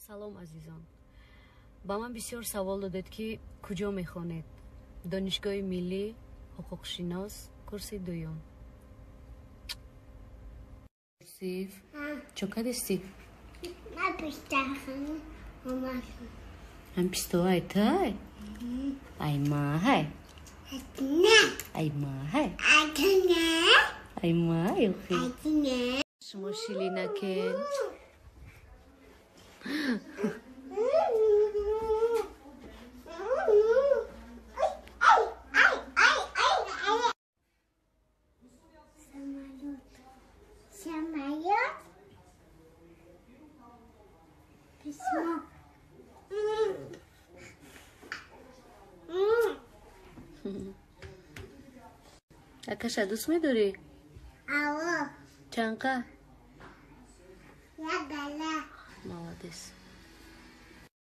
Салом, азизон. Ба ман бисёр савол додед, ки куҷо мехонед. Донишгоҳи миллӣ, ҳуқуқшинос, курси дуюм. Сиф, чо кадисти? Ҳам пистоай тай? Ай маҳай? Ай маҳай? Ай май охи. Шумо шилинакен. Самолет. Письмо. Акаша дӯст медорӣ? Аво. Чанқа? Ягала. Молодец.